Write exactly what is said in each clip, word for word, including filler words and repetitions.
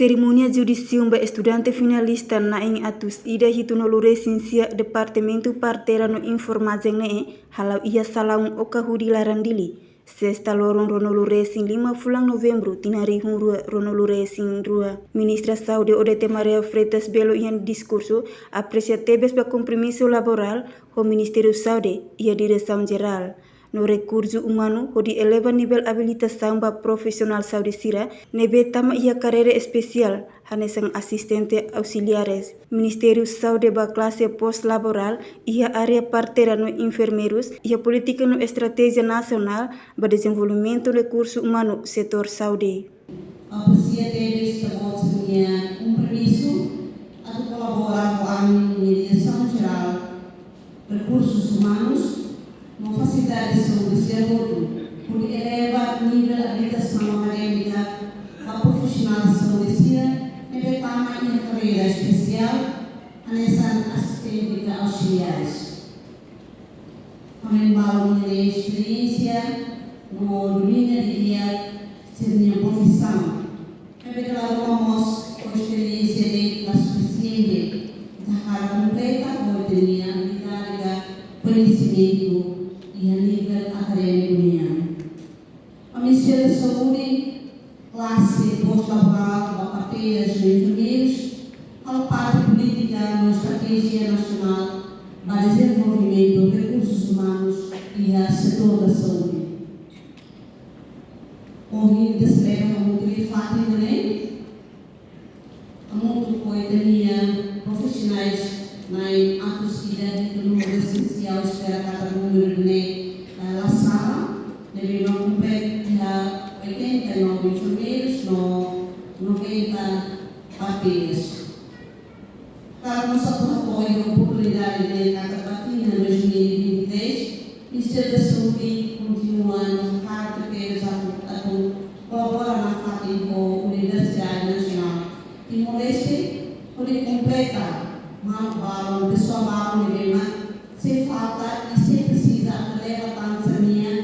Serimónia judisium ba estudante finalista na'in atus ida hitunulu resin sia Departamentu Parteira no Enfermajen ne'e hala'o iha salaun Oka Hudi laran Dili, sesta loron ruanulu resin lima fulan Novembru tinan rihun rua ruanulu resin rua. Ministra Saúde Odete Maria Freitas Belo iha nia diskursu apresia tebes ba kompromisu laborál ho Ministériu Saúde iha Diresaun Jerál no Rekursu Umanu hodi eleva nivel abilitasaun ba profisionál saúde sira ne'ebé tama iha karreira espesiál, hanesan asistente ausiliares. Ministériu Saúde ba klase pós-laborál iha área parteira no enfermeirus iha polítika no estratéjia nasionál ba dezenvolvimentu rekursu umanu setór saúde. Apresia tebes ita-boot sira-nia kompromisu atu kolabora ho ami-nia Diresaun Jerál Rekursus Umanus no fasilidade saúde sira hotu, hodi eleva nivel abilitasaun akadémika ba profisionál saúde sira ne'ebé tama iha karreira espesiál, hanesan asistente ausiliares. Ha'u hanoin balu nia esperiénsia no domíniu didi'ak sira-nia profisaun. Maibé klaru, mós ho esperiénsia de'it la sufisiente, ita hakarak kompleta ho ita-nia abilidade ka koñesimentu iha nivel akadémiku nian. Ministériu Saúde, klase pós-laborál ba parteiras no enfermeirus, halo parte polítika no estratéjia nasionál ba dezenvolvimentu rekursus umanus iha setór da saúde. Ohin ita selebra hamutuk iha fatin ne'e, hamutuk ho ita-nia profisionais na'in atus ida hitunulu resin sia, espera katak númeru ne'e, eh, la sala, ne'ebé mak kompleta iha oitenta e nove enfermeirus no noventa parteiras. Klaru, mós atu apoia oportunidade ne'e katak ba tinan dois mil e vinte e três, Ministériu da Saúde kontinua no hakarak tebes atu, atu kolabora nafatin ho Universidade Nasionál Timor-Leste, hodi kompleta maluk balu, pesoál balu ne'ebé mak sei falta i sei presiza atu eleva tan sira-nia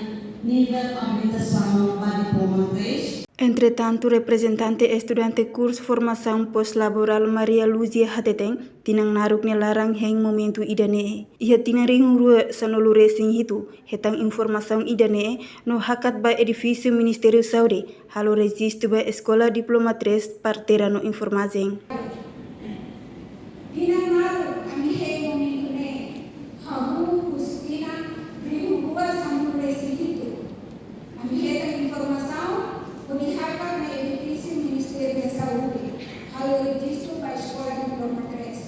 nivel abilitasaun ba diploma três. Entretantu, reprezentante estudante kursu formasaun pós-laborál Maria Lúzia hateten, tinan naruk nia laran hein momentu ida-ne'e. Iha tinan rihun rua sanulu resin hitu, hetan informasaun ida-ne'e no hakat ba edifísiu Ministériu Saúde, halo rejistu ba Eskola Diploma três Parteira no Enfermajen. Tinan naruk ami hein momentu ne'e, hahú husi tinan rihun rua sanulu resin hitu. Ami hetan informasaun hodi hakat ba edifísiu Ministériu da Saúde, halo rejistu ba Eskola Diploma três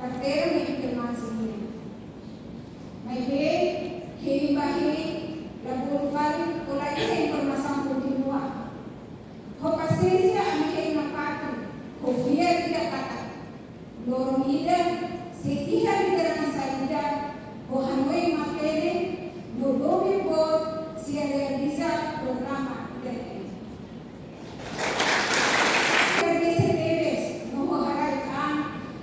Parteira no Enfermajen nian. Maibé, hein ba hein, la bolu fali, ho la iha informasaun kontinua. Ho pasiénsia ami hein nafatin, ho fiar ida katak loron ida, sei iha lideransa ida ho hanoin matenek no domin boot sei realiza programa ida-ne'e. Agradese tebes no ho haraik an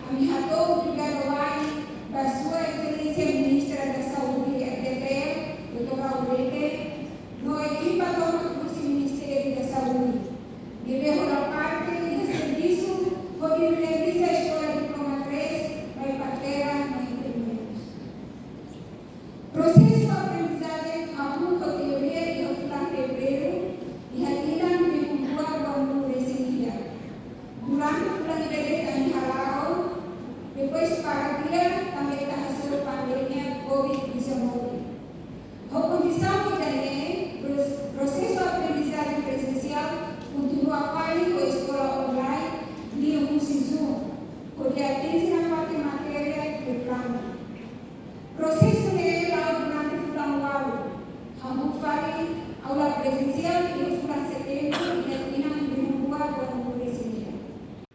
ami hato'o obrigadu wa'in ba Sua Exelénsia Ministra da Saúde R D T L, doutór Aurete, no ekipa tomak husi Ministériu da Saúde, ne'ebé hola parte iha servisu hodi realiza Eskola Diploma três ba parteira no enfermeirus. Prosesu aprendizajen hahú ho teoria iha fulan Fevereiru, iha tinan rihun rua ruanulu resin ida. Durante fulan ida de'it ami hala'o, depois para dia tanba ita hasoru pandemia covid dezanove. Ho kondisaun ida-ne'e, pros-, prosesu aprendizajen prezensiál kontinua fali ho eskola online liuhusi Zoom, hodi atinje nafatin matéria iha planu. Prosesu ne'e la'o durante fulan ualu, hahú fali aula prezensiál iha fulan Setembru iha tinan rihun rua ruanulu resin ida.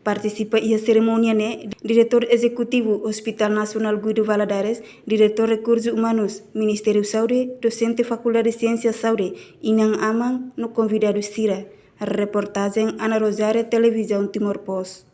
Partisipa iha serimónia ne'e Diretór Ezekutivu Hospital Nasionál Guido Valadares, Diretór Rekursu Umanus, Ministériu Saúde, dosente Fakuldade Siénsia Saúde, inan-aman no konvidadu sira. Reportajen Ana Rosário, Televizaun Timor Post.